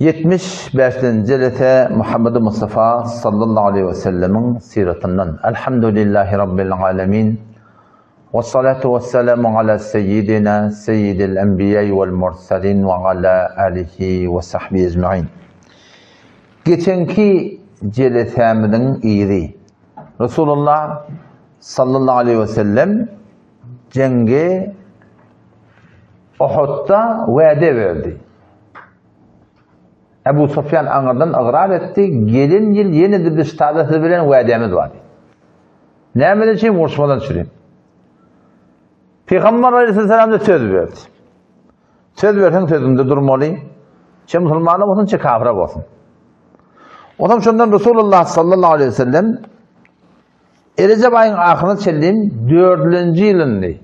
75-nji jelese Muhammedi Mustafa sallallahu aleýhi we sellemiň syratyndan. Elhamdülillahi Rabbil alemin. We salatu we selamu ala seyyidina seyyidil enbiýai wal mursalin we ala alihi we sahbihi ecmain. Geçenki jelesämiziň yzy. Resulullah sallallahu aleýhi we sellem jeňgi Uhudda wade berdi. Ebu Sufýan aňyrdan ygrar etdi, gelen ýyl ýene-de biz ştada siz bilen wädämiz bar diýdi. Nämeden çürim? Uruşmadan çürim. Pygamber aleyhisselam-da söz berdi. Söz berseň sözüňde durmaly. Çe musulmana bolsun, çe kafira bolsun. Ondan şondan Resulullah sallallahu aleyhi ve sellem Erejep aýyň ahyryna çenli dördülenji ýylyndy.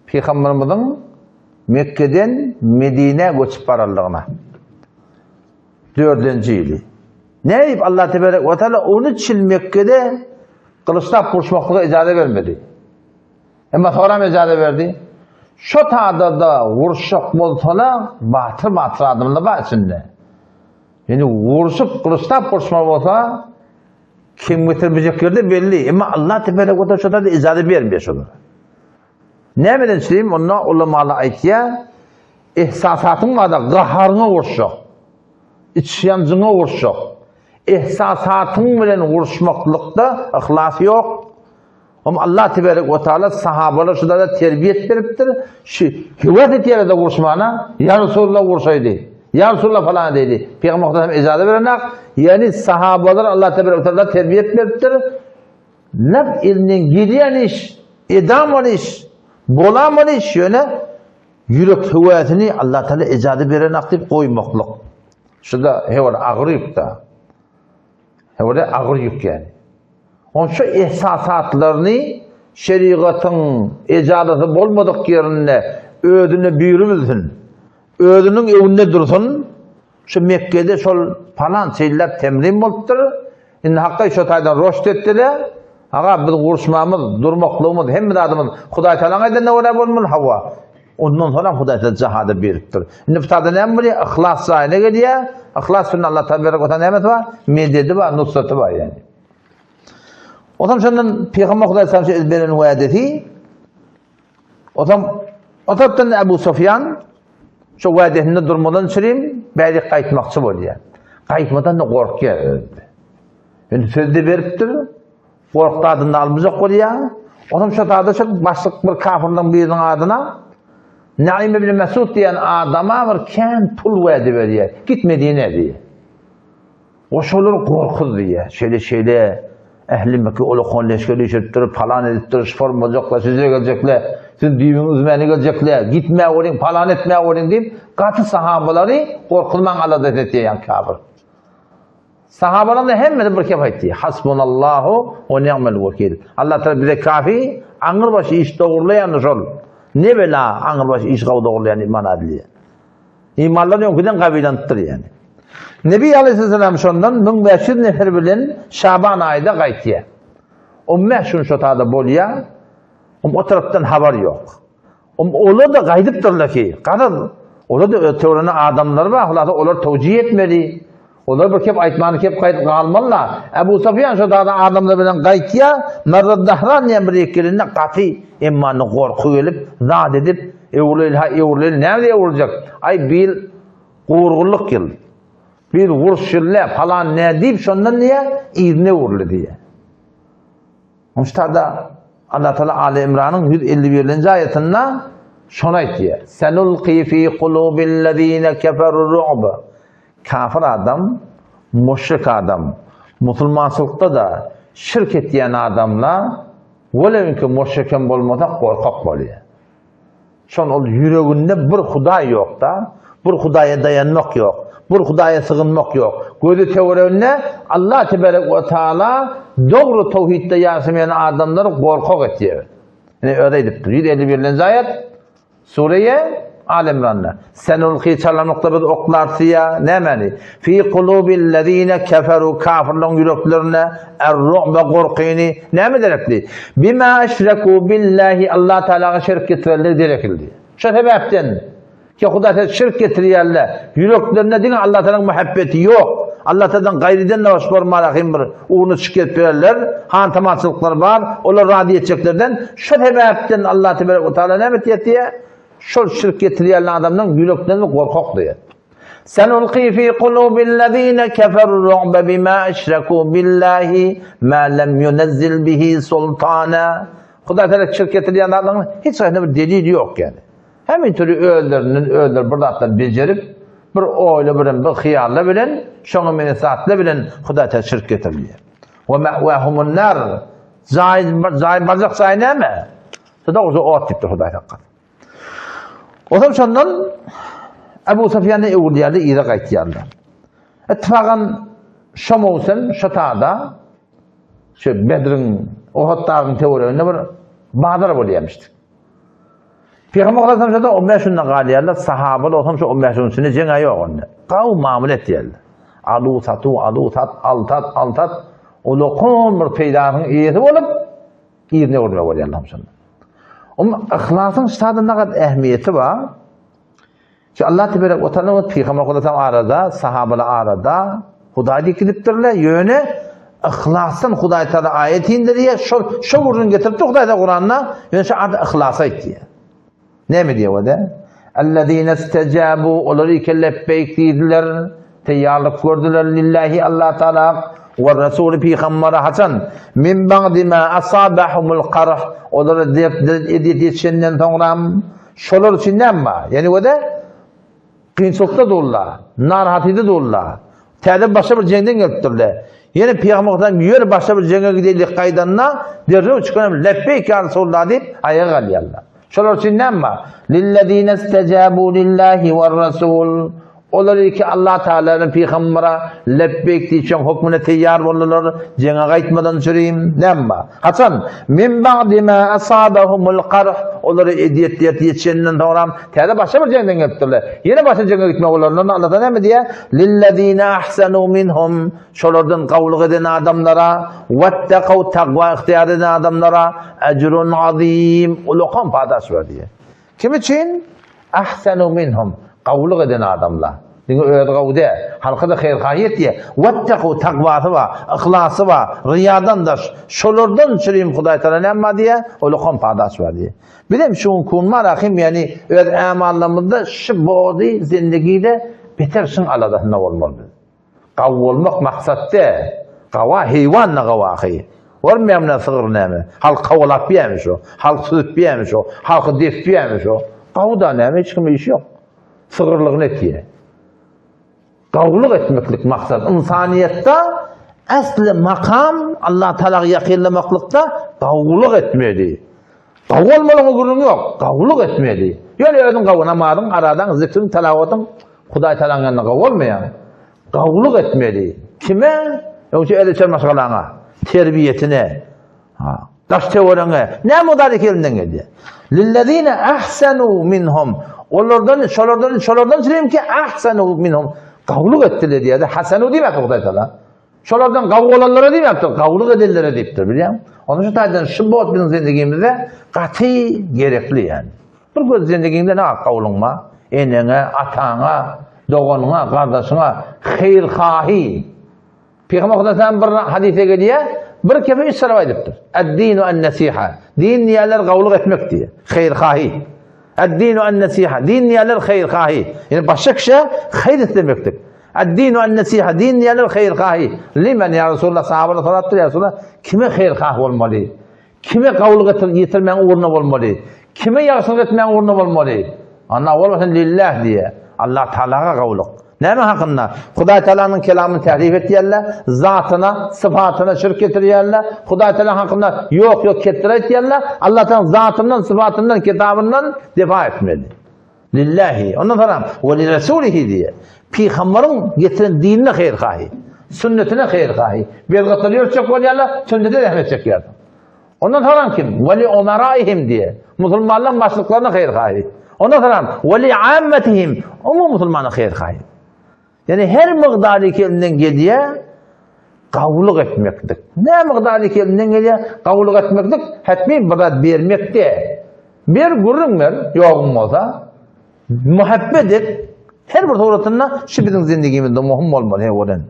Pygamberimiziň Mekgeden Medinä göçüp baranlygyna dördünji ýyly. Nädip Allah tebarek we taala 13 ýyl Mekgede gylyçlap uruşmaklyga ijaza bermedi. Emma soňram ijaza berdi. Şo tada-da uruşjak bolsalar, batyr-batyr adamlar bar içinde. Ýöne urşup, gylyçlap uruşmaly bolsa, kim getirmejekleri belli. Emma Allah tebarek we taala şo tada ijaza bermeýär şolara. Nämeden çürim? Onda ulamalar aýtýar, ihsasatyň barda gaharyňa uruşjak. Iç ýanjyňa uruşjak. Ihsasatyň bilen uruşmaklykda yhlas ýok. Hem Allah tebarek we taala sahabalar şuda da terbiýet beripdir. Şu höwes etýärler uruşmana. Ýa Resulullah urşaýdy. Ýa Resulullah falan diýdi. Pygamber hem ijaza berenak. Ýani sahabalar Allah tebarek we taala terbiýet beripdir. Nap elinden gelýän iş, edam iş, bolam iş ýöne ýürek höwäsini Allah Taala ejady berenak diýip goýmaklyk. Şuda hewar agyr ýük-da. Hewar agyr ýük ýani. Onça ehsasatlaryny şerigatyň ejadasy bolmadyk ýerinde özüne büri bilsin. Özüniň öwünde dursun. Şu Mekgede şol palan çeýlap temrin bolupdyr. Indi Hakgaý şo taýdan roşt etdi-de, Aga, biz uruşmamyz, durmaklygymyz, hemme zadymyz Hudaý Tagalaň aýdanyna görä bolmaly, hawa. Ondan soňam Hudaý Tagala jahada beripdir. Indi bu taýda näme bolýar? Yhlas jaýyna gelýär. Yhlas bilen Allah Tagala berek bolsa nämesi bar? Mededi bar, nusraty bar ýani. Onsoň şondan Pygamber Hudaý Tagala şu beren wädesi Otam o tarapdan Ebu Sufýan şu wädesinde durmadan çürim bärik gaýtmakçy bolýar. Gaýtmadan da gorkýar özü. Indi sözde beripdir. Gorkdy adyny almajak bolýar. Otam şu tada şu başlyk bir kafirleň biriniň adyna Naim ibn Mesud diýen adama bir kän pul wäde berýär. Git Medine diýýär. O şolar gorkuz diýýär. Şeýle-şeýle ähli Mekke ulakan leşger üýşüripdir, palan edipdir, şfor boljaklar, size geljekler, siziň düýbüňi üzmäne geljekler, gitmä boluň, palan etmä boluň diýip, gaty sahabalary gorkuzmaň aladasy etýär ýaňky kafir. Sahabalaryň da hemmesi bir kep aýtdy. Hasbunallahu we ni'mel wekil. Allah Taala bize kafi, aňyrbaşy iş dogurlaýan şol. Ne bela aňyrbaşy iş gawy dogurlaýan diýip mana edilýär. Imanlar öňküden gawilanypdyr ýani. Nebi aleyhisselam şondan 1500 nefer bilen Şaban aýda gaýtýar. 15 gün şo tada bolýar. Om o tarapdan habar ýok. Om olar da gaýdypdyrlar ki, garaz olar da öz töwereginde adamlar bar, hulasa olar towjih etmeli. Olar bir kep aýtmany kep gaýdyp galmalylar. Ebu Sufýan şo tada adamlar bilen gaýtýar. Merrat Dahran diýen bir ýek gelende gaty emmany gorky gelip, zat edip, öwrüleli ha öwrüleli näme öwrüljek? Aý bil gurgullyk ýyl. Bir uruş ýyl ne palan ne diýip şondan diýä yzyna öwrüldi diýä. Muştada Allah Taala Ali Imranyň 151-nji aýatynda şony aýtýar. Senulqi fi kulubillezine keferu ru'ba. Kafir adam, müşrik adam, musulmançylykda-da şirk etýän adamlar welewinki müşrik hem bolmasa gorkak bolýar. Şon ol ýüreginde bir Hudaý ýok-da, bir Hudaýa daýanmak ýok, bir Hudaýa sygynmak ýok. Gözi töwereginde Allah tebarek we taala dogry towhidde ýaşamaýan adamlary gorkak etýär. Ine özi aýdypdyr. 151-nji aýat Sureýe Al Imranda. Senulki çalanlykda biz oklarsyýa nämäni? Fi kulubillezine keferu kafirleň ýüreklerine er-ru'be gorkyny näme derekli? Bima eşreku billahi Allah Tealaga şirk getirenligi derekildi. Şu sebäpden. Ki Hudaý Teala şirk getirýärler. Ýüreklerinde diňe Allah Tealanyň muhabbeti ýok. Allah Tealadan gaýrydan da başga bolman bir ugruny çykyp gelip bererler. Hantamaçylyklar bar. Olar razy etjeklerden şu sebäpden Allah Tebarek we Teala näme etýär diýýär? Şol şirk getirýän adamlaryň ýüreklerini gorkak diýýär. Senulqi fi kulubillezine keferu ru'be bima eşreku billahi ma lem yunezzil bihi sultana. Hudaý Teala şirk getirýän adamlaryň hiç haýsy bir delili ýok ýani. Hemin türi özlerinden özleri bir zatlar bejerip, bir oýla bilen, bir hyýalla bilen, şoňa meňzeş zatlar bilen Hudaý Teala şirk getirilýär. We ma'wahumun nar. Jaý, jaý barjak jaý näme? Şo dogrusu ot diýipdir Hudaý hakka. Otam şondan Ebu Sufýany öwülýärler, yza gaýtýarlar. Ittifakan şo mowsum, şo tada, şu Bedriň, Uhud dagyň töwereginde bir bazar bolýarmyşdy. Pygamber aleyhisselam şurada 15 günde galýarlar, sahabalar olsam şu 15 gün içinde jeňe ýok onda. Gaw mamul etýärler. Alu satu, alu sat, al sat, al sat. Ulakon bir peýdasynyň eýesi bolup, yzyna öwrülme bolýarlar şonda. Oň yhlasyň ştada nagat ähmiýeti bar. Şu Allah teberek we taala we Pygamber aleyhisselam arada, sahabalar arada Hudaý diýip gidipdirler, ýöne yhlasdan Hudaý taala aýat indirýär, şol şo gürrüň getiripdir Hudaý taala Kuranda, ýöne şu ady yhlas aýtýar. Näme diýýär o-da? Ellezine istejabu olar iki lebbeýk diýdiler, teýýarlyk gördüler lillahi Allah taala we Resuly pygambere haçan min ba'di ma asabahumul qarh olara dert edip ýetişenden soňra Şolar üçin näme bar? Ýani o-da kynçylykda durlar, narahatyda durlar. Täze başga bir jeňden gelipdirler. Ýene Pygamber Aleyhisselam ýör başga bir jeňe gideýlik gaýdanda derrew çykanam lebbeýk ýa Resulallah diýip aýaga galýarlar. Şolar üçin näme bar? Lillezine istejabu lillahi we-rasul. Olar ilki Allah Teala'nın pygambere lebbeýk diýip hökmüne teýýar boldular, jeňe gaýtmadan çürim, näme bar? Haçan? Min ba'di ma asabahumul qarh, olara ezýet dert ýetişenden soňra täze başga bir jeňden gelipdirler. Ýene başga jeňe gitmek olardan Allah näme diýýär? Lillezine ahsanu minhum, şolardan gawulyk eden adamlara, wattaqaw taqwa ihtiýar eden adamlara ejrun azim, ulakan padaş bar diýýär. Kim üçin? Ahsanu minhum, gawulyk eden adamlar. Diňe özi gawy däl, halka-da haýyr-haýy etýär. Wattaku, takwasy bar, yhlasy bar, ryýadan daş. Şolardan çürim Hudaý Tagala näme bar diýýär? Ulukam padaş bar diýýär. Bizem şu gün kunma rahim, ýagny öz ämallarymyzda şu body zendigide beter şuň aladasynda bolmaly biz. Gawy bolmak maksat däl. Gawa heýwan na gawahy. Görmeýämi näme sygyr näme? Halk kawalap biýämi şo? Halk süzüp biýämi şo? Halky depip biýämi şo? Gawda näme hiç kime işi ýok. Sygyrlygyny etýär. Gawulyk etmeklik maksat. Ynsanyýetde äsli makam Allah Taala ýakynlamaklykda gawulyk etmeli. Gawy bolmalygyň gürrüň ýok. Gawulyk etmeli. Ýöne özüň gawy namazyň, aradaň, zikriň, talawatyň Hudaý Tagalaň ýanynda gawy bolmaýar. Gawulyk etmeli. Kime? Ýogsa el içer maşgalaňa, terbiýesine, ha, daş töweregiňe. Näme mudar iki elinden gelýär? Lillezine ahsanu minhum. Olardan, şolardan, şolardan çürim ki ahsanu minhum. Gawulyk etdiler diýýär. Hasanu diýmär Hudaý Tagala. Şolardan gawy bolanlara diýmepdir, gawulyk edenlere diýipdir, bilýäňmi? Onuň şu taýdan şu bot biziň zendigimizde gaty gerekli ýani. Bir göz zendigiňde ne gawulyň bar? Eneňe, ataňa, doganyňa, gardaşyňa haýyr-hahy. Pygamber Hudaýdan bir hadysda gelýär, bir kefe üç tarap aýdypdyr. Ad-dinu an-nasiha. Din diýýärler gawulyk etmek diýýär. Haýyr-hahy. Ad-dinu an-nasiha. Din diýýärler haýyr-hahy. Ýani başga kişä haýyr islemeklik. Ad-dinu an-nasiha, din diýenler haýyr-hahy. Limen ýa Resulallah, sahabalar sorapdyr, ýa Resulallah, kime haýyr-hah bolmaly? Kime gawulyk ýetirmäň ugruna bolmaly? Kime ýagşylyk etmäň ugruna bolmaly? Onda owal başdan lillah diýýär. Allah Tagalaga gawulyk. Näme hakynda? Hudaý Tagalanyň kelamyny tährif etýärler, zatyna, sypatyna şirk getirýärler. Hudaý Tagala hakynda ýok-ýok ketdir aýtýarlar. Allah Tagalanyň zatyndan, sypatyndan, kitabyndan defa etmeli. Lillahi. Ondan soňra we li rasulihi diýe. Pygambaryň getiren dinine haýyr-hahy, sünnetine haýyr-hahy. Bedgatlary ýörtjek bolýarlar, sünnete zähmet çekýär. Ondan soňra kim? We li umaraihim diýe. Musulmanlaryň başlyklaryna haýyr-hahy. Ondan soňra we li ammatihim. Umumy musulmana haýyr-hahy. Ýani her mygdary elinden gelýär, gawulyk etmeklik. Näme mygdary elinden gelýär, gawulyk etmeklik, hetmi bir zat bermekde. Ber gürrüň ber, ýoguň bolsa. Muhabbet et. Her bir suratynda şu biziň zindigimizde muhim bolmaly heweden.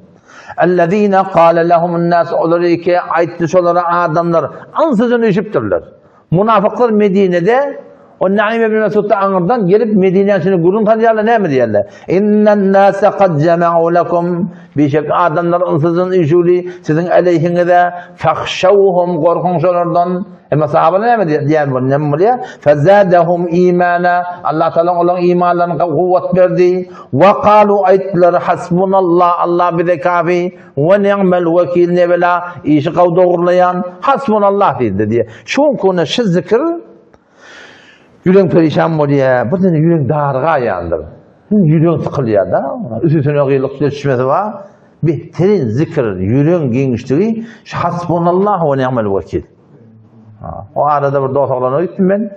Ellezine kâle lehumun nas olary ki aýtdy şolara adamlar ansızyn üýşüpdirler. Munafyklar Medine'de o Naim ibn Mesudda aňyrdan gelip Medine'nin içine gürrüň salýarlar näme diýerler? Innen nase kad cema'u lekum Bişek adamlar ansızyn üýşüli siziň aleyhiňize fahşawhum gorkuň şolardan. Emma sahabalar näme diýen bu näme bolýar? Fezadahum imana. Allah Taala olaryň imanlaryna kuwwat berdi. Wa qalu aýtdylar hasbunallah Allah bize kafi we ni'mel wekil nebela işi gaw dogurlaýan hasbunallah diýdi diýe. Şu konu şu zikir ýüregiň perişan bolýar. Bu seni ýüregiň dargaýandyr. Ýüregiň sykylýar da. Üstüne gyýlyk düşmesi bar. Behterin zikir, ýüregiň giňişligi şu hasbunallah we ni'mel wekil. O arada bir dost oglana gitdim men.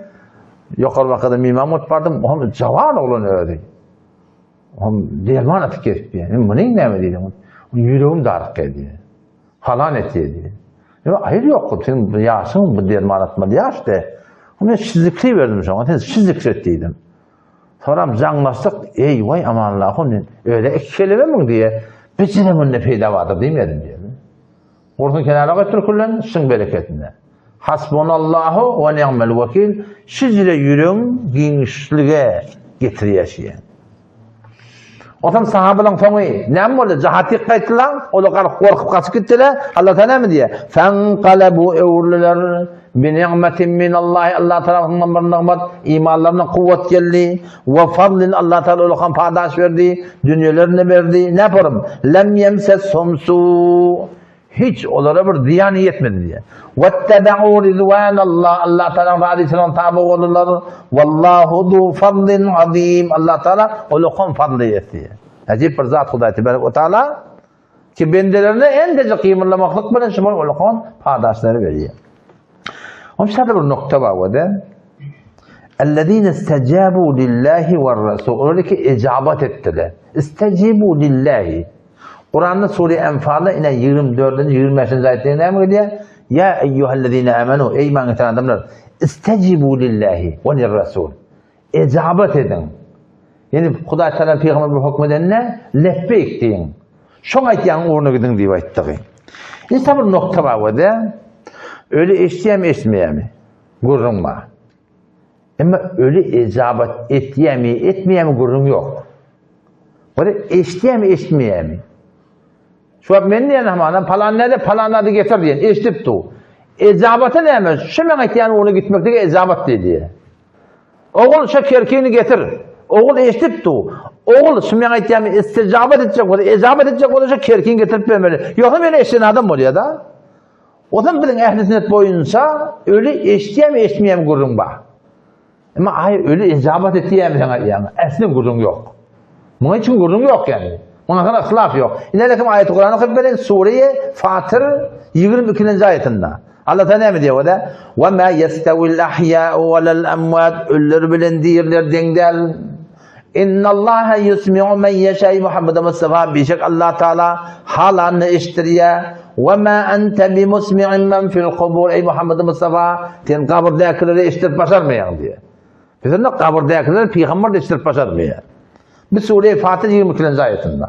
Ýokary bakada mimam bolup bardym. Ohm jawan oglan özi. Ohm derman atyp gezip ýör. Men muny näme diýdim. Ýüregim daryk geldi. Falan etdi diýdi. Ýa aýr ýok, sen ýaşyň bu derman atmaly ýaş de. Men şu zikri berdim şoňa, sen şu zikri et diýdim. Soram jaňlaşdyk, eý waý amanlahym diýdim. Öyle iki kelime müň diýe, bijire munda peýda bardyr diýmedim diýdi. Gursun kenara goýup türkülen, şuň bereketine. Hasbunallahu we ni'mel wekil, şijire ýüregiň giňişlige getirýär şeýe. Onsoň sahabalaryň soňy näme boldy? Jahatyk gaýtdylar, olar gorkup gaçyp gitdiler. Allah Taala näme diýýär? Fanqalabu öwrüliler bi ni'metin minallahi Allah tarapyndan bir nygmat, imanlaryna kuwwat geldi. We fadlin Allah Taala olara ham padaş berdi, dünýelerini berdi. Näme Lem yemseshum su. Hiç olara bir zyýan ýetmedi diýýär. Wetteba'u rizwanallah Allah Taala razyçylygyna taby boldular. Wallahu zu fadlin azim. Allah Taala ulakan fadly etdi. Ajip bir zat Hudaý tebarek we taala ki bendelerine endeje gymyllamaklyk bilen şu ulakan padaşlary berýär. Onuň şeýle bir nokta bar we Ellezine istejabu lillahi we'r-rasul. Olar ki ijabat etdiler. İstejibu lillahi. Kuranda sure Enfalda ine 24-nji 25-nji aýatda näme gelýär? Ya eyyuhellezine amenu ey iman getiren adamlar istejibu lillahi we lirrasul. Ejabat ediň. Ýani Hudaý Taala pygamber bir hukm edende lebbeyk diýiň. Şoň aýtýan ugruna gidiň diýip aýtdygy. Indi bir nokta bar we öli eşitýärmi, eşitmeýärmi? Gürrüň bar. Emma öli ejabat etýärmi, etmeýärmi gürrüň ýok. Bir eşitýärmi, eşitmeýärmi? Şu wagt men diýen hamana palan näde, palan ady getir diýen, eşidip du. Ejabaty näme? Şu men aýtýan ugruna gitmeklige ejabat diýdi. Ogul şu kerkini getir. Ogul eşidip du. Ogul şu men aýtýan istijabat etjek bolsa, ejabat etjek bolsa şu kerkini getirip bermeli. Ýogsa meni eşiden adam bolýar da. Onsoň biziň ähli sünnet boýunça öli eşitýärmi, eşitmeýärmi gürrüň bar. Emma aý öli ijabat etýärmi sen aýdýaň? Äsli gürrüň ýok. Muňa hiç gürrüň ýok ýani. Muňa hakynda yhlaf ýok. Ine lekim aýaty Kurany okyp beren sure Fatyr 22-nji aýatynda. Allah Taala näme diýýär oda? Wa ma yestawil ahya'u wal amwat ölüler bilen diriler deň däl. Innallaha yusmi'u men ýeşâ Muhammed Mustafa bişek Allah Taala halanyny eşitdirýär. Ve ma ente bi musmi'in men fil kubur eý Muhammed Mustafa sen gabyrdäkileri eşitdirip başarmaýaň diýýär. Biz onda gabyrdäkileri pygamber de eşitdirip başarmaýar. Bu sure Fatir 22-nji aýatynda.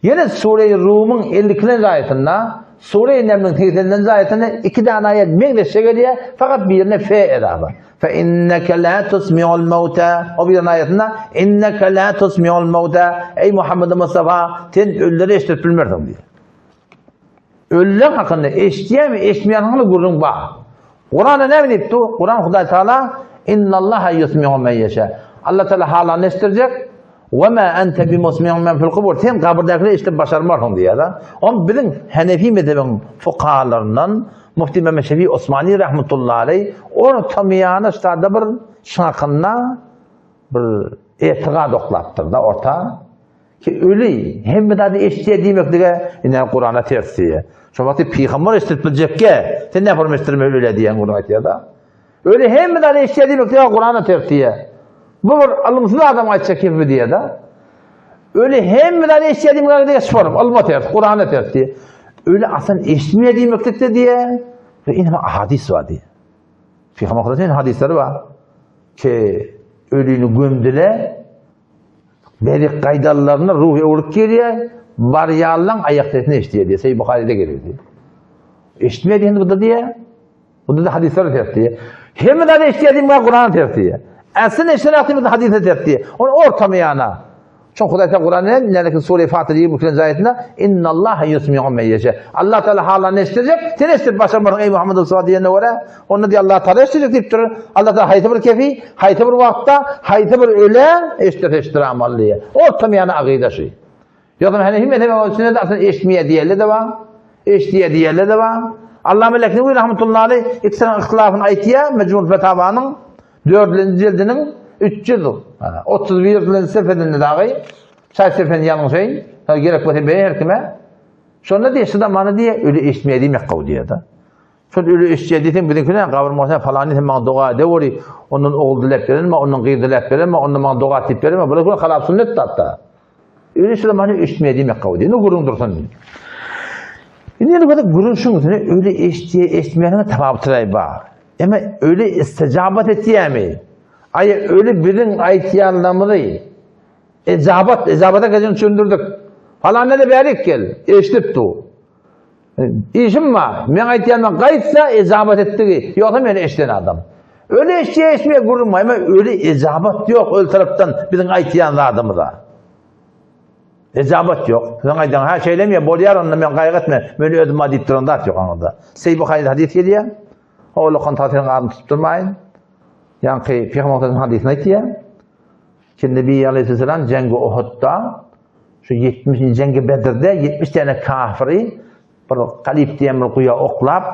Ýene sure Rumyň 52-nji aýatynda, sure Nemliň 80-nji aýatynda iki däne aýat meňzeşje gelýär, fakat birine fe edafa. Fe inneke la tusmi'ul mauta. O bir aýatynda inneke la tusmi'ul mauta. Ey Muhammed Mustafa, sen ölüleri eşitip bilmersiň diýär. Ölüler hakynda eşitýärmi, eşitmeýän hakynda gürrüň bar. Kuranda näme diýipdi? Kuran Hudaý Taala innallaha yusmi'u men ýeşa. Allah Taala halany eşitdirjek. Ve ma ente bimusmi'in men fil kubur. Sen gabyrdakyny eşidip başarmarsyň diýýär. On biziň Hanefi mezhebiň fukahalaryndan Mufti Mehmet Şefi Osmani rahmetullahi aleyh orta miýana ştada bir şakynda bir etiqad oklapdyr da orta ki öli hemme zady eşitýär diýmeklige ine Kurana ters diýýär. Şo wagty pygamber eşidip biljekke sen näme form eşitdirmeli öle diýen gürrüň aýtýar da. Öli hemme zady eşitýär diýmeklige Kurana ters diýýär. Bu bir ylymsyz adam aýtjak gepi diýýär da. Öli hemme zady eşitýär diýmeklige şo ylma ters, Kurana ters diýýär. Öli aslan eşitmeýär diýmeklikde diýýär. Ve ine hadis bar diýýär. Pygamber hadisleri bar. Ki ölüni gömdüler. Berik gaýdanlarynda ruhy öwrüp gelýär, barýanlaň aýak sesini eşidýär diýýär. Seýit Buharyda gelýär diýýär. Eşitmeýär diýende bu-da diýýär. Bu-da hadyslara ters diýýär. Hemme zady eşidýär diýmek Kurana ters diýýär. Äslini eşiden diýmek hadysa ters diýýär. Ony ortamaýana. Çünki Hudaý Teala Kuranda nälekin sure Fatyr 22-nji aýatynda Innallaha yusmi'u men ýeşe. Allah Teala halany eşitjek, sen eşidip başarmarsyň eý Muhammed Mustafa diýene görä, onda diýär Allah Teala eşitjek diýipdir. Allah Teala haýsy bir kefi, haýsy bir wagtda, haýsy bir öle eşitdirse eşitdir amaly diýýär. Ortamaýana agyda şu. Ýogsa hany hemme sebäp üçin de aslynda eşitmeýär diýerler de bar. Eşitýär diýerler de bar. Allah Meleknewi rahmetullahi aleyh ikisiniň ihtilafyny aýtýar Mecmul Fetawanyň dördünji jildiniň 331-nji sefedinde dagy şaý sefedini ýalňyşaýyn. Gerek bolsa beýin her kime. Şonda diýär, şu zamanda diýär, öli eşitmeýär diýmek gowy diýär-de. Şol öli eşitýär diýseň, biziňki näme, gabrym bolsa falany sen maňa doga edeweri, ondan ogul diläp berenme, ondan gyz diläp berenme, ondan maňa doga diýip berenme. Bular köne halap sünnet hatda. Öli şu zamanda eşitmeýär diýmek gowy diýär. Indi gürrüň dursun. Indi ýene bir gürrüň şuň üstüne öli eşitýär, eşitmeýäniň tapawuty bar. Emma öli istijabat etýärmi? Aý öli biziň aýtýanlarymyzy ejabat, ejabata geçen düşündirdik. Falan nede bärik gel, eşidip dur. Işim bar, meň aýtýanyma gaýtsa ejabat etdigi, ýogsa meni eşiden adam. Öli eşitýär, eşitmeýär gürrüň bar, emma öli ejabat ýok öl tarapdan biziň aýtýan zadymyza. Ejabat ýok. Siziň aýdan, ha şeýlemi ýa bolýar onda men gaýgy etme, meni özüm bar diýip duran zat ýok aňyrda. Seýbi haýyr hadys gelýär. Oglakon tasyryň adyny tutup durmaýyn. Ýaňky Pygamberimiziň hadysyny aýtýar. Ki Nebi aleyhisselam Jengi Uhudda şu 70 Jengi Bedirde 70 tane kafiri bir Galip diýen bir guýa oklap,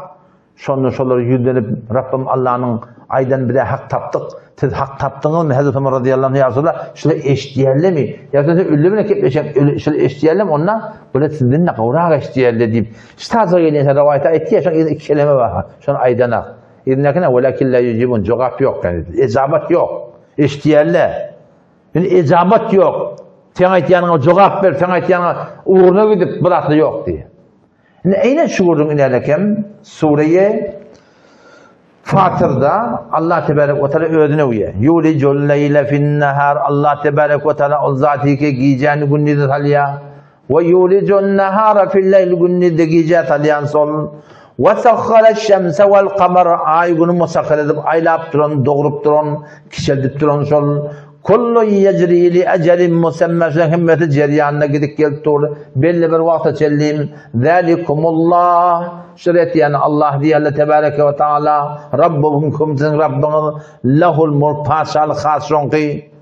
şonda şolar ýüzlenip Rabbim Allanyň aýdan bize hak tapdyk. Siz hak tapdyňyzmy? Hazreti Ömer radıyallahu anh ya Resulallah, şular eşitýärlermi? Ýa sen ölü bilen gepleşen, şular eşitýärlermi? Onda bular sizden de gowrak eşitýärler diýip, şu taýda gelýän rowaýata aýtýar, şoň iki keleme bar. Şony aýdanak. Yzyndakyna welakin la yujibun jogap ýok, ýani ejabat ýok. Eşitýärler. Indi ejabat ýok. Sen aýtýanyňa jogap ber, sen aýtýanyňa ugruna gidip bir zatda ýok diýýär. Indi eýne şu gürrüň inälekem sureýe Fatyrda Allah tebarek we taala özüne öwýär. Yulijul leýle fin nahar Allah tebarek we taala ol zaty ki gijäni gündize salýar. We yulijun nahara fil leýl gündizde gijä salýan sol. We sahhara şemse wal kamar aý güni musahhar edip aýlap duran, dogrup duran, kiçeldip duran şol. Kullu yecri li ecelin musemma şuň hemmesi jerýanyna gidip gelip dur. Belli bir wagta çenli. Zalikumullah şuret ýani Allah diýerler tebareke we taala Rabbukum siziň Rabbyňyz lahul mulk patyşalyk has şoňky.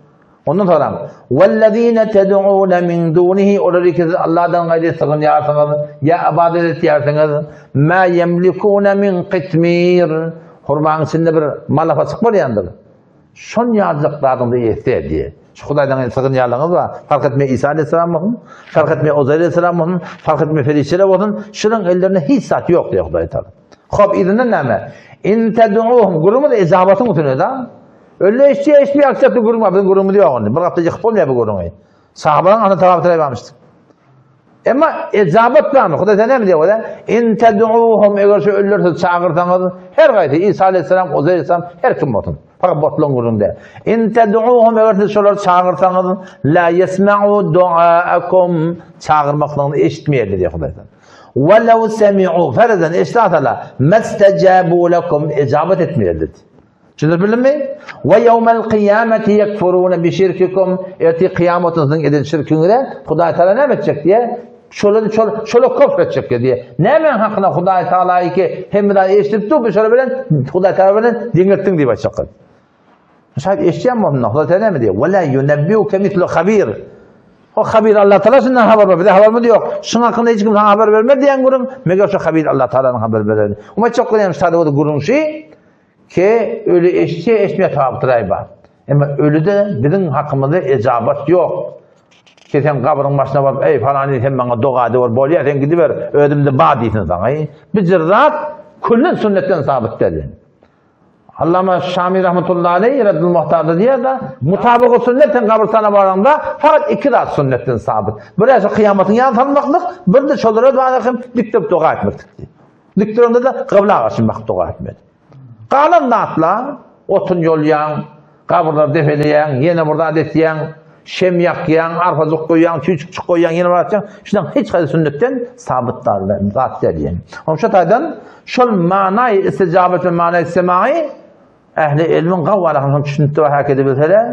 Ondan soňra Wellezine ted'un min dunihi olary ki siz Allahdan gaýry sygynýarsyňyz ýa ybadat etýärsiňiz ma yemlikuna min qitmir hurmaň içinde bir malapajyk bolýandyr. Şon ýaljak zadyň-da eýesi diýe. Şu Hudaýdan gaýry sygynýanlaryňyz bar. Fark etmeýär Isa aleyhisselam bolsun, fark etmeýär Uzair aleyhisselam bolsun, fark etmeýär perişdeler bolsun, şularyň ellerinde hiç zat ýok diýýär Hudaý Taala. Hop, yzyndan näme? In ted'uhum gürrüňimiz ejabatyň üstüne da. Ölle eşitýär, eşitmeýär aksepti gürrüň bar, biziň gürrüňimiz ýok indi. Bir gapda ýykyp bolmaýar bu gürrüňi. Sahabalaryň ana tagap taraýmamışdyk. Emma ejabat barmy? Hudaý sen näme diýýär? In ted'uhum eger şu ölüleri siz çagyrsaňyz, her gaýsy Isa aleyhisselam, Uzair aleyhisselam her kim bolsun. Fakat botlaryň gürrüňi däl. In ted'uhum eger siz şolary çagyrsaňyz, la yesma'u du'aakum çagyrmaklygyny eşitmeýärler diýýär Hudaý. Ve lev semi'u ferezen eşitsalar, mestecabu lekum ejabat etmeýärler. Düşündirip bildimmi? Ve yevmel kıyameti yekfurune bi şirkikum. Ertir kıyametin siziň eden şirkiňize Hudaý Taala näme etjek diýe? Şola şola şola kofr etjek diýe. Näme hakyna Hudaý Taala ki hemme zat eşidip dur, şola bilen Hudaý Taala bilen deňeltdiň diýip aýtjak. Şaýat eşidýän bolsun, Hudaý Taala näme diýe? Ve la yunebbiuke mislu habir. O habir Allah Taala şundan habar bar, bize habarymyz ýok. Şuň hakynda hiç kim sana habar bermez diýen gürrüň, meger şu habir Allah Taalanyň habar bereni. Umat çok görýän şu taýda gürrüň şu. Ki öli eşitse eşitmeye tapdyraý bar. Emma ölüde biziň hakymyzda ejabat ýok. Ki sen gabryň başyna baryp, eý falany sen maňa doga ediber, bolýar sen gidiber, özümde bar diýsin saňa. Bir zat küllen sünnetden sabyt däl. Allama Şami rahmetullahi aleyh Reddül Muhtarda diýer da, mutabygy sünnet sen gabrystana baraňda fakat iki zat sünnetden sabyt. Bir şu kıyamatyň ýany salmaklyk, bir de şolara doga hem dik durup doga etmeklik. Dik duranda da gybla garşy bakyp doga etmeli. Galan zatlar otun ýolýaň, gabyrlary depeleýäň, ýene bir zat etýäň. Şem ýakýaň, arpajyk goýýaň, çüýçükjik goýýaň, ýene bir atýaň. Şunuň hiç haýsy sünnetden sabyt däl, zat däl diýen. Onuň şu taýdan şol manaý istijabet we manaý semaý ähli ilmiň gawwalahyny hem düşünip we hak edebilseler,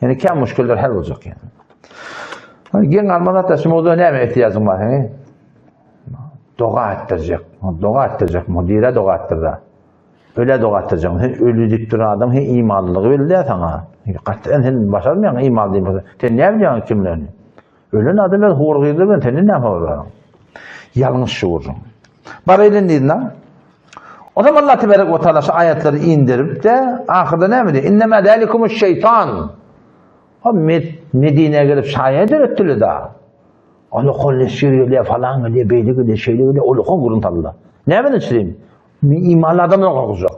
ýani kän muşkiller hal boljak ýani. Geň galma zatda şu mowzuğa näme ihtiýajyň bar seniň? Doga etdirjek. Doga etdirjek. Mudire doga etdirde. Öle doga etdirjek. Sen ölü diýip duran adam he imanlylygy belli saňa. Gaty sen başarmaýaň iman diýip. Sen näme bilýäň kimlerini? Ölen adam öz hur gyzly bilen senden näme habar bar? Ýalňyş şu gürrüň. Bar elin diýdi. O zaman Allah tebarek we taala şu aýatlary indirip-de, ahyrda näme diýdi? Innemâ zâlikumuş şeytan. O Medinä gelip şaýa döretdiler da. Ulukan leşger gelýär, falan gelýär, beýle gelýär, şeýle gelýär, ulukan gürrüň saldylar. Nämeden çyzayım? Imanly adamlar gorkuzjak.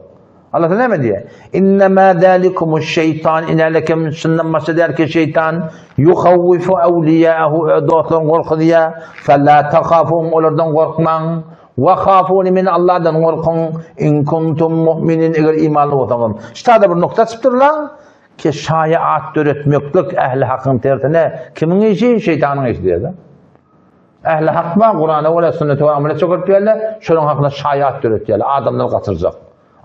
Allah näme diýýär? Innemâ zâlikumuş şeytan inelekem şundan başga däl ki şeytan yuhawwifu awliýahu öz dostlaryny gorkuzýar. Fela tahafuhum olardan gorkmaň. Ve hafuni men Allahdan gorkuň. In kuntum mu'minin eger imanly bolsaňyz. Şutada bir nokta açypdyrlar. Ki şaýa at döretmeklik ähli hakyň tersine kimiň işi? Şeýtanyň işi diýýär. Ähli hak bar, Kurana görä, sünnete görä amel etjek bolup diýerler, şolaryň hakynda şaýa at döretýärler, adamlary gaçyrjak,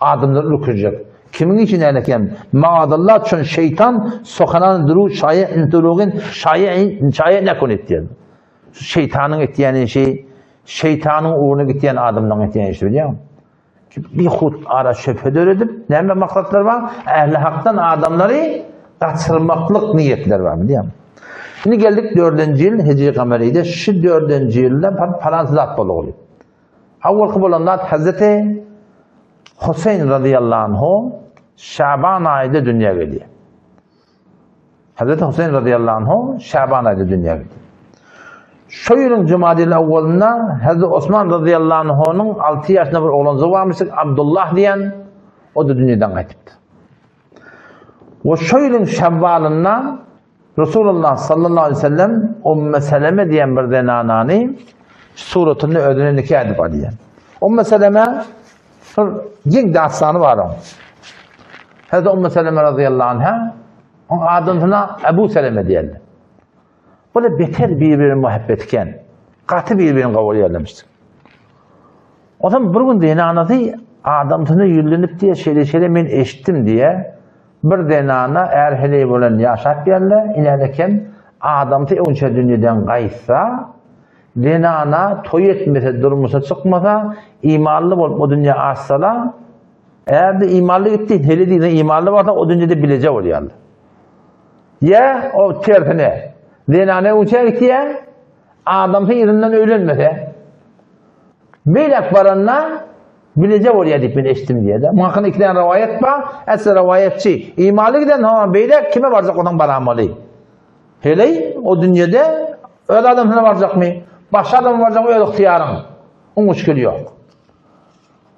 adamlary ürküzjek. Kimiň işi näme eken? Maazallah çün şeýtan sohanan duru şaýa intulugin şaýa şaýa nekunit diýýär. Şu şeýtanyň etýän işi, şeýtanyň ugruna gitýän adamlaryň etýän işi bilýäňmi? Bihut ara şübhe döredip, näme maksatlar bar? Ähli hakdan adamlary gaçyrmaklyk niýetleri bar, bilýäňmi? Indi geldik 4-nji ýyl Hijri Kameride, şu 4-nji ýylda falan zat boldy. Awalky bolan zat Hazreti Huseýn radiyallahu anhu Şaban aýynda dünýä gelýär. Hazreti Huseýn radiyallahu anhu Şaban aýynda dünýä geldi. Şu ýylyň Jumadil awwalynda Hazreti Osman radiyallahu anhunyň 6 ýaşynda bir oglanjygy barmyş, Abdullah diýen, o da dünýeden gaýdypdy. We şu ýylyň Şawwalynda Resulullah sallallahu aleyhi ve sellem Umm Seleme diýen bir zenanany suratynda özüne nikah edip alýar. Umm Seleme bir giň dastany bar oň. Hazreti Umm Seleme radıyallahu anha oň adamsyna Ebu Seleme diýerler. Bu da beter bir-birine muhabbet eken. Gaty bir-birini kabul edermişdir. O zaman bir gün zenanasy adamsyna ýüzlenip diýe şeýle şeýle men eşitdim diýe bir zenana är heleý bolan ýaşap ýerle inäle kem adamsy öňçe dünýeden gaýtsa zenana toý etmese durmuşa çykmasa imanly bolup o dünýä açsala Eğer imanly gitdi, heli diýse imanly bolsa o dünýede bileje bolýarlar. Ýa o tersine, zenana uça gitýär, adamsy yzyndan öýlenmese, beýläk baranda bileje bolýar diýip men eşitdim diýýär-de. Muň hakynda iki däne rowaýat bar. Äsli rowaýatçy, imanly giden soňam beýläk kime barjak bolsaň baramaly. Heleý o dünýede öz adamsyna barjakmy, başga adama barjakmy öz ygtyýaryň. Oň muşkili ýok.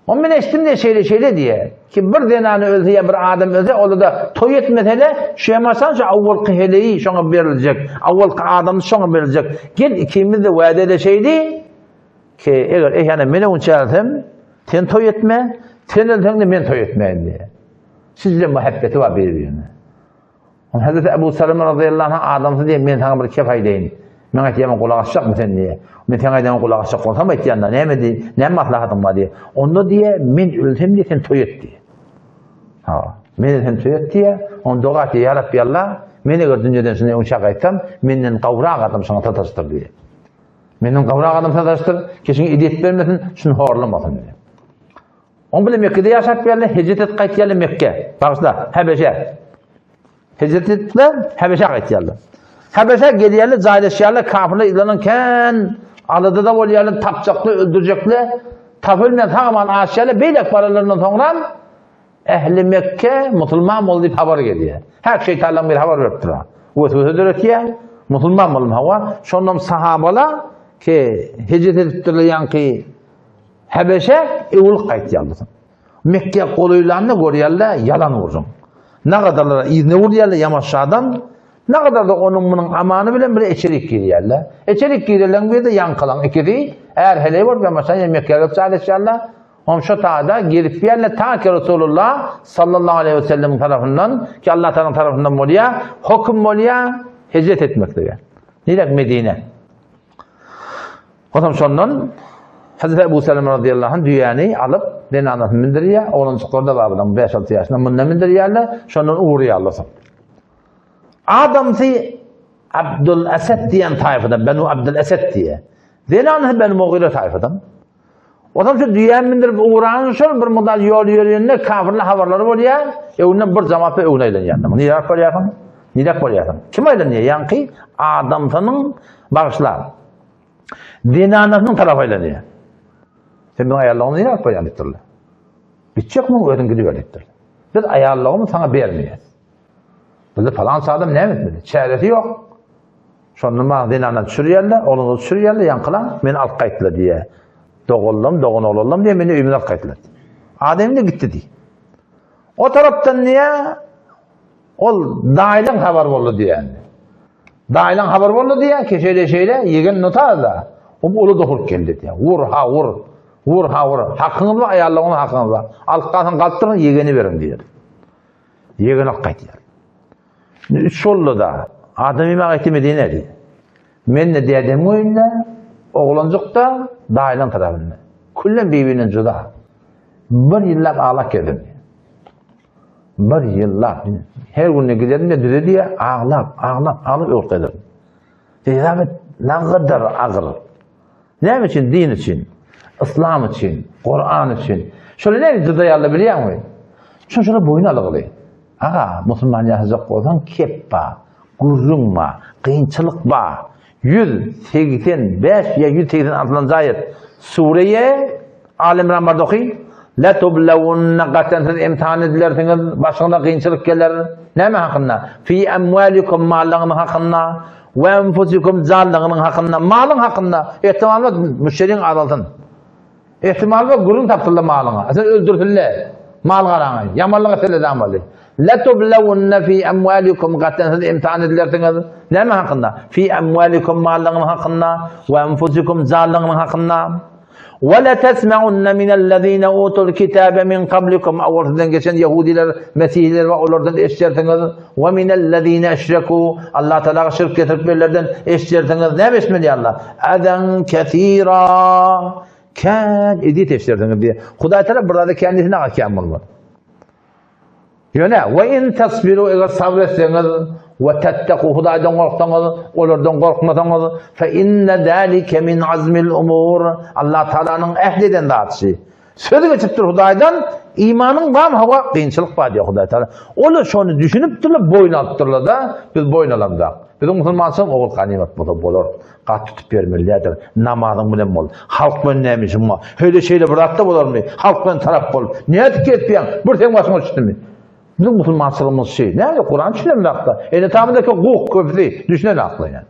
Ony men eşitdim diýe şeýle şeýle diýe. Ki bir zenany ölse ýa bir adam ölse, onda-da toý etmese-de, şu ýamaşan şu awwalky heleýi şoňa beriljek, awwalky adamy şoňa beriljek. Gel ikimiz-de wädeleşeýli ki, eger eýýäne men öňçe ölsem, sen toý etme, sen ölseň-de men toý etmäýin diýe. Sizde muhabbeti bar bir-birine. Ol Hazreti Ebu Salama razyýallahu anh adamsy diýen, men saňa bir kep aýdaýyn. Men aýtýan, gulak asjakmy sen diýe. Men saňa aýdanyma gulak asjak bolsam aýtýan-da, näme diý, näme maslahatyň bar diýe. Onda diýe, men ölsem diýe, sen toý et diýe. Ha, men ölsem toý et diýe. Onda doga et diýe, ýa Rabbi Allah, men eger dünýeden şundan öňçä gaýtsam, menden gowrak adam şoňa sataşdyr diýe. Menden gowrak adam sataşdyr, kişiňe ezýet bermesin, şuny horlamasyn diýe. Oň bilen Mekgede ýaşap geldi, hijret edip gaýtýarlar Mekge. Bagyşla, Hebeşe. Hijret edipler, Hebeşe gaýtýarlar. Hebeşe gelýärler, jaýlaşýarlar, kafirler yzlanan kän alada-da bolýarlar, tapjakly, öldürjekli. Tapylmaýan sag-aman aşýarlar, beýlek baralaryndan soňram ähli Mekke musulman boldy diýip habar gelýär. Her şeýtanlaryň biri habar beripdir. Weswese döretýär, musulman boldum hawa. Şondan sahabalar ki hijret edipdirler ýaňky Hebeşe öwrülip gaýtýarlar. Mekge golaýlanda görýärler, ýalan gurjun. Nagadarlara yzyna urýarlar Ýamaşşadan, nagadarda onuň munuň amany bilen bir içerik girýärler. Içerik girenleriň biri-de ýaňkylaň ikisi, är-heleý bolup Ýamaşşadan ýa Mekgä gelip jaýlaşýarlar. Onuň şo taýda gelip ýerler ta ki Resulullah sallallahu aleýhi we sellemiň tarapyndan, ki Allah Tagalaň tarapyndan bolýar, höküm bolýar. Hijret etmeklige. Nirek Medine. Onsoň şondan Hazreti Ebu Seleme radıyallahu anh düýäni alyp, zenanasyny mindirýär, oglanjyklary da bar bunuň 5-6 ýaşynda, munda mindirýärler, şondan ugrýarlar soň. Adamsy Abdul Esed diýen taýfadan, Benu Abdul Esed diýe. Zenanasy Benu Mugyra taýfadan. Onsoň şu düýäni mindirip ugran şol bir mudal ýol ýörýände kafirler habarlary bolýar, öňünden bir jamaat öňüne aýlanýar. Niräk bolýarsyň? Niräk bolýarsyň? Kim aýlanýar? Ýaňky adamsynyň bagyşla. Zenanasynyň tarapy aýlanýar. Sen biziň aýallygymyzy niräk bolýan diýipdirler. Gitjekmiň özüň gidiber diýipdirler. Biz aýallygymyzy saňa bermeýäs. Bizde palança adam näme etmeli? Çäresi ýok. Şonda maňa zenana düşürýärler, oglanlar düşürýärler, ýaňkylar meni alyp gaýtdylar diýýär. Doganlarym, dogan oglanlarym diýýär, meni öýümize alyp gaýtdylar. Adam indi gitdi diý. O tarapdan diýýär, ol daýylaň habar boldy diýýär. Daýylaň habar boldy diýýär, ki şeýle şeýle, ýegen notada. O uly dohuryp geldi diýýär. Wur ha wur. Wur ha wur. Hakyňyz bar, aýallaryňyzyň hakyňyz bar. Alyp galsaň galyp duruň, ýegeni beriň diýýär. Ýegen alyp gaýtýar. Indi üç boldy-da. Adam iýmäge gaýtdy Medinä diýdi. Men-de dädemiň öýünde, oglanjyk-da daýylaň tarapynda. Küllem bir-birinden juda. Bir ýyllap aglap gezdim. Bir ýyllap. Her günde giderdim-de düze diýýär, aglap, aglap, aglap öwrüp gaýdardym. Hesap et, nagadar agyr. Näme üçin? Din üçin. Yslam üçin, Kuran üçin. Şolar näme judaýarlar bilýäňmi? Şo şolar boýun algyly. Aga, musulman ýaşajak bolsaň kep ba, gürrüň ba, kynçylyk ba. 185 ýa 186-njy aýat. Sureýe Al Imran barda oky. La tublawunna gatan siz imtihan edilersiňiz, başyňyza kynçylyk geler. Näme hakynda? Fi amwalikum mallaryňyz hakynda, we enfusikum janlaryňyz hakynda, malyň hakynda. Ehtimal bar müşderiň azalsyn. Ehtimal bar gürrüň tapsynlar malyňa. Sen öldürsinler. Mal garaňy, ýamanlyk etseler amaly. La tublawunna fi amwalikum gatan siz imtihan edilersiňiz. Näme hakynda? Fi amwalikum mallaryňyz hakynda, we enfusikum janlaryňyz hakynda. Ve letesmeunne minellezine utul kitabe min kablikum awal sizden geçen Yahudiler, Mesihiler we olardan eşdersiňiz. Ve minellezine eşreku Allah Teala şirk getirip berlerden eşdersiňiz. Näme eşitmeli Allah? Adan kesira. Kän edit eşdersiňiz diye. Hudaý Teala bir zady kendisine akýan bolmaz. Ýöne, we in tasbiru eger sabr etseňiz, we tetteku Hudaýdan gorksaňyz, olardan gorkmasaňyz, fe inne zalike min azmil umur. Allah Taalanyň ähd eden zaty. Söz geçipdir Hudaýdan, imanyň barmy hawa kynçylyk bar diýýär Hudaý Taala. Olar şony düşünipdirler, boýun alypdyrlar-da, biz boýun alamzak. Biziň musulmançylygymyz ogul ganymat bolsa bolar. Gat tutup bermelidir. Namazyň bilen bol. Halk bilen näme işiň bar? Höle şeýle bir zatda bolarmy? Halk bilen tarap bol. Nädip gezipýäň? Bir seň başyňa düşdümi? Biziň musulmançylygymyz şeý. Näme Kuran düşünen zatda. Ene tamydaki guk köpüsi düşünen akly ýa.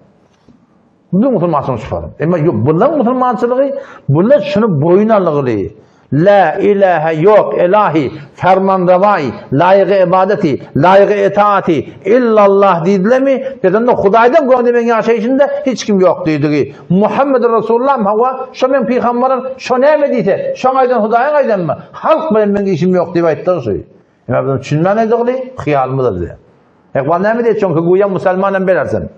Biziň musulmançylygymyz şu fark. Emma ýok, bular musulmançylygy, bular şuny boýun algyly. La ilahe ýok elahi fermanrewaý laýygy ybadaty laýygy etaati illallah diýdilermi biz onda Hudaýdan göni meň ýaşaýşymda hiç kim ýok diýdigi Muhammed Resulullah hawa şo meň pygambarym şo näme diýse şoň aýdan Hudaýyň aýdanymy halk bilen meň işim ýok diýip aýtdygy şu Emma biz düşünmän aýdygyly hyýalymyzda bize. Ekbal näme diýdi? Çünki güýem musulmanam belersin.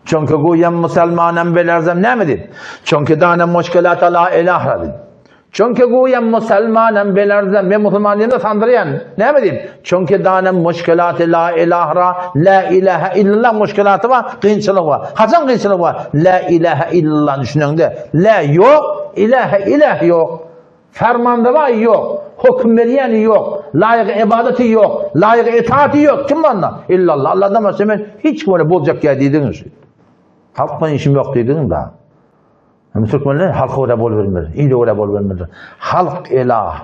Çünki güýem musulmanam belerzem näme diýdi? Çünki danem muşkilata la ilaha diýdi. Çünki güýem musulmanam belerzem men musulman diýende sandyrýan. Näme diýdi? Çünki danem muşkilaty la ilaha la ilaha illallah muşkilaty bar, kynçylygy bar. Haçan kynçylygy bar? La ilaha illallah düşüneňde. La ýok, ilaha ilah ýok. Fermanrewaýy ýok, höküm berýäni ýok, laýygy ybadaty ýok, laýygy itaati ýok, kim bar onda? Illallah, Allahdan başga men hiç kime boljak ýa diýdigiň şu. Halk bilen işim ýok diýdigiň da. Hem türkmenler halka görä bolubermez, ile görä bolubermez. Halk elah,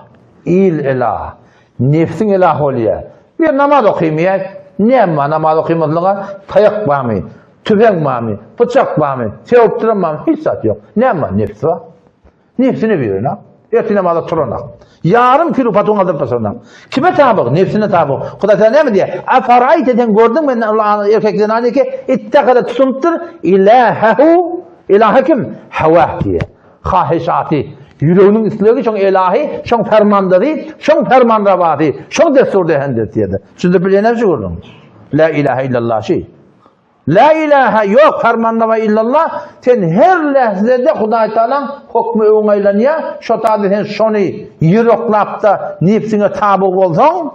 il elah, nefsiň elah bolýar. Bir namaz okaýmaýar, näme bar namaz okymazlyga? Taýak barmy? Tüfeň barmy? Pyçak barmy? Sögüp duran barmy? Hiç zat ýok. Näme bar? Nefs bar. Nefsine birenak. Ertir namaza turanak. Ýarym kilo patuň aldyryp başlanak. Kime tabyk? Nefsine tabyk. Hudaý Teala näme diýýär? Afaraýte sen gördüňmi men erkek zenany ki ittehada tutunypdyr ilahehu ilahe kim? Hawah diýýär. Haheşaty. Ýüreginiň islegi şoň ilahi, şoň fermandary, şoň fermanrawasy, şoň destur dehendesi diýýär. Düşündirip bilýän şu gürrüň. La ilahe illallah şi. La ilahe ýok farmanrawa illallah sen her lähzede Hudaý Tagalaň hokmy öňüňe aýlanýar, şo taýda sen şony ýüreklapda nebsiňe taby bolsaň,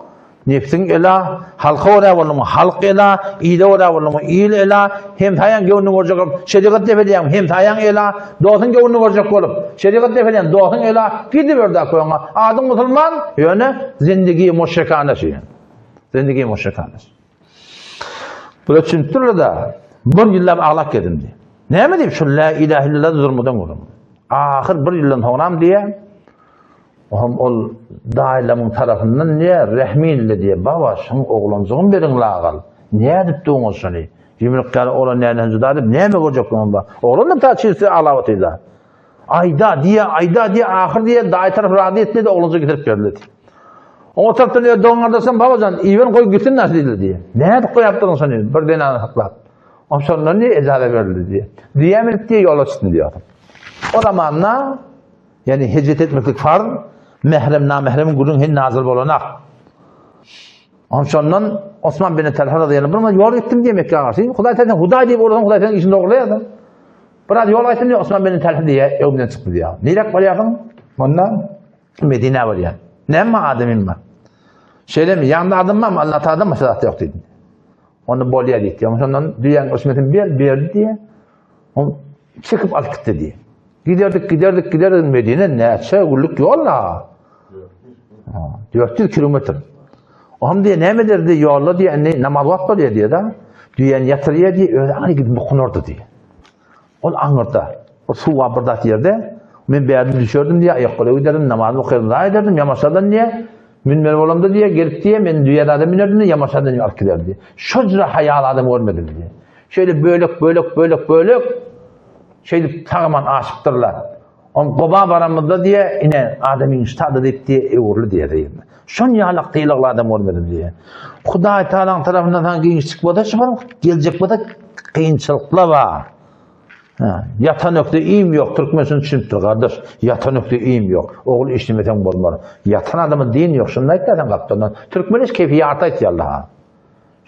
nebsiň ela, halka görä bolduňmy, halk ela, ile görä bolduňmy, il ela, hemsaýaň göwnüni görjek bolup, şerigat dep edýäňmi, hemsaýaň ela, dostuň göwnüni görjek bolup, şerigat dep edýäň, dostuň ela, gidiber-dä köňe. Adyň musulman, ýöne zindigi muşrikana şu. Zindigi muşrikana. Bular düşünipdirler-de, bir ýyllap aglap gezdim diýip. Näme diýip, şu la ilahe illallah durmadan görüm. Ahyr bir ýyldan soňram diýe, ohm ol daýlamyň tarapyndan diýe, rehminle diýe, baba, şuň oglanjygyn beriň lagal. Nädip duňuz şuny? Ýumruk ýaly oglan näden juda diýip, näme görjek oňa ba? Oglan da ta çirse aglap otyr-da. Aýda diýe, aýda diýe, ahyr diýe, daýy tarap razy etmedi, oglanjygy getirip berdi diýip. Oňa tarapdan öz dogan gardaşam babajan, iýen goý gitsin näs diýdi diýe. Nädip goýapdyryň şony bir zenany saklap. Oň şondan diýe ejaza berildi diýe. Diýe minip diýe ýola çykdym diýe. O zamanda ýani hijret etmeklik farz, mährem namähremiň gürrüň hen nazyl bolanak. Oň şondan Osman bin Talha razyýallahu anh bir ýol gitdim diýe Mekge garşy. Hudaý sen Hudaý diýip ursaň Hudaý seniň işini dogrulayar. Biraz ýol gaýtdym diýe Osman bin Talha diýe öňümden çykdy diýe. Nirek barýarsyň? Onda Medinä barýan. Näme adamym bar? Şeýlemi, ýanynda adam barmy? Allah Taala başga zat ýok diýdi. Onda bolýar diýdi. Şondan düýäň ösmesini ber, berdi diýe. Ol çekip alyp gitdi diýe. Giderdik, giderdik, giderdik Medine näçe günlük ýol la. 400 kilometr. Ohm diýe näme ederdi ýolda diýe, indi namaz wagt bolýar diýe da. Düýäni ýatyrýar diýe, özi aňry gidip bukunardy diýe. Ol aňyrda, bir suw bar bir zat ýerde, men bärde düşerdim diýýär, aýakgola giderdim, namaz okarym, zaý ederdim, ýamaşadan diýýär, münmeli bolamda diýýär, gelip diýýär, men düýä zada münerdim diýýär, ýamaşadan diýýär, alyp giderdi diýýär. Şo jüre haýal adam görmedim diýýär. Şeýle bölek, bölek, bölek, bölek, şeýdip sag-aman aşypdyrlar. On goba baramyzda diýe, ine, adamyň ştada diýip diýe, öwrüldi diýe diýip. Şon ýalak sylagly adam görmedim diýe. Hudaý Tagalaň tarapyndan saňa giňişlik bolsa, şu bir geljek bolsa kynçylyklar bar. Ha, ýatan ökde iým ýok, türkmen şuny düşünipdir, gardaş. Ýatan ökde iým ýok. Ogul işlemeseň bolmaz. Ýatan adama din ýok, şuny aýtýar sen gapdaldan. Türkmen hiç keýpi ýarty aýtýar ha.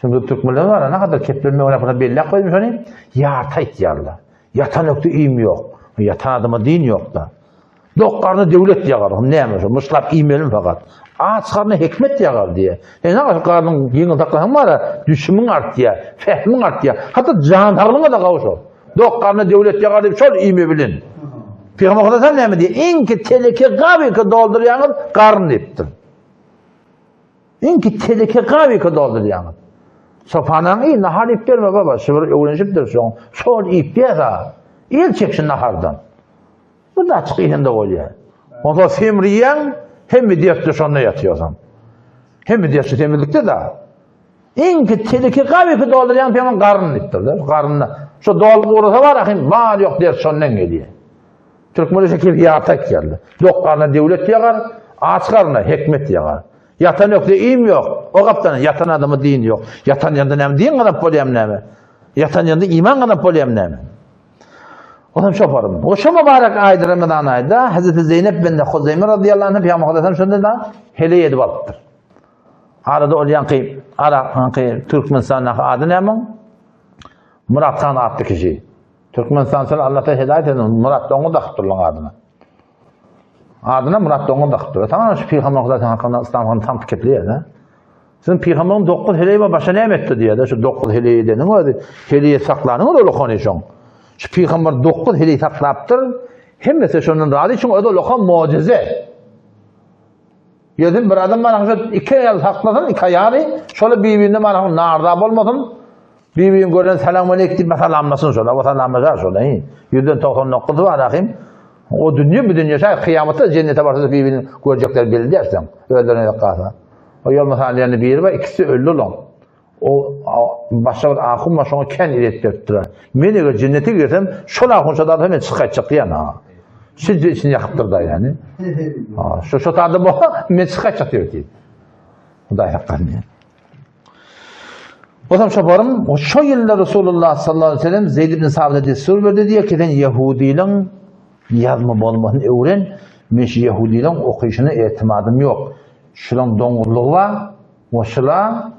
Şunda türkmenler bar, ne kadar keplenme oýnap belläp goýdum şony, ýarty aýtýarlar. Ýatan ökde iým ýok. Ýatan adama din ýok-da. Dok garna döwlet ýagar. Hum näme şo? Myşlap iýmelimi fakat. Aç garna hikmet ýagar diýe. Sen näme şu garnyň ýeňil saklasaň bar, düşümiň artýar, fehmiň artýar. Hatda jan saglygyňa da gowşar. Dok garna döwlet ýagar diýip şol iýme bilen. Pygamber Hudaý näme diýýär? Iňki teleke gabyka doldurýaňyz garyn diýipdir. Iňki teleke gabyka doldurýaňyz. Sopanaň iý, nahar iýip berme baba, şu bir öwrenişipdir şoň. Şol iýip berse, el çek şu nahardan. Bu da açyk iýende bolýar. Onsoň semriýäň, hemme dertde şonda ýatýarsyň. Hemme dert şu semizlikde da. Iňki teleke gabyka doldurýaň, peýgamber garyn diýipdir-de. Garynda. Şu dolup ugrasa bar, ahim bar ýok dert şondan gelýär. Türkmen işe kep ýarta aýtýarlar. Dok garna döwlet ýagar, aç garna hikmet ýagar. Ýatan ökde iým ýok, o gapdan ýatan adama din ýok. Ýatan ýanda näme din gazanyp bolýarmy näme? Ýatan ýanda iman gazanyp bolýarmy näme? Onam şoparym. O şo mübarek aýda Ramazan aýda Hazreti Zeýnep bin Huzeýme radiyallahu anha Pygamber Hudaýdan şonda da heleý edip alypdyr. Arada ol ýaňky Arakky Türkmenistandaky ady näme? Murat han atly kişi. Türkmenistan şol Allah ta hedaýet etsin Murat doňuz dakypdyrlaň adyna. Adyna Murat doňuz dakypdyr. Tamam şu pygamber Hudaý hakynda yslam hakynda tam pikirleýär da. Siziň pygamberiň 9 heleý bar başa näme etdi diýýär da şu 9 heleý edeniň özi heleý saklanyň özi ulakan şoň. Şu pygamber 9 heleý saklapdyr. Hemmesi şondan razy çünki özi ulakan mucize. Ýöne bir adam bana şu iki aýal saklasyn, iki aýaly, şola bir-birine bana narda bolmasyn. Bir-birini gören salam aleyk diýip salamlasyn şola, o salamlaşar şola. Ýüzden 99 bar ahim. O dünýe bu dünýe şaý kıýamatda jennete barsa bir-birini görjekler belli dersen. Özlerine ýok galsa. O ýol mysal ýerinde biri bar, ikisi öldi olaň. O başga bir ahun bar, şoňa kän iret beripdir. Men eger jennete girsem, şol ahun şo zada men çykaýtjak diýen ha. Şince içini ýakypdyr da ýani. Ha, şu şo tada bu men çykaýtjak diýip diýip. Hudaý saklasyn. Osam şoparym, o şo ýylda Resulullah sallallahu aleyhi ve sellem Zeyd ibn Sabite destur berdi diýe ki sen ýehudileň ýazma bolmasyny öwren, men şu ýehudileň okyşyna etimadym ýok. Şulaň doňuzlygy bar, we şula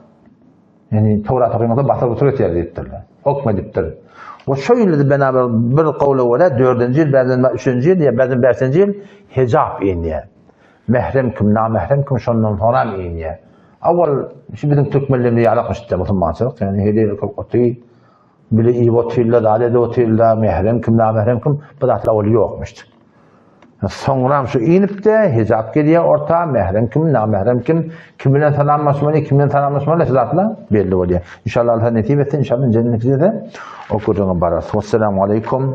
ýani Towrat okymasa basyr butur etýär diýipdirler. Hokm edipdir. We şo ýylda binaber bir gowla görä dördünji ýyl, bäzden üçünji ýyl ýa bäzden bäşinji ýyl hijap inýär. Mährem kim, namährem kim şondan soňram inýär. Awal şu biziň türkmenlerimiz ýalakmyşdy musulmançylyk, ýani hediye köp oty bile iýip otyrlar, zat edip otyrlar, mährem kim, namährem kim, bu zatlar ol ýokmuşdy. Soňram şu inip-de hijap gelýär orta, mährem kim, namährem kim, kim bilen salamlaşmaly, kim bilen salamlaşmaly, şu zatlar belli bolýar. İnşallah Allah nesip etsin, inşallah cennet etsin, o gürrüňe bararys. Wassalamu aleýkum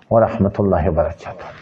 we rahmetullahi we berekatuh.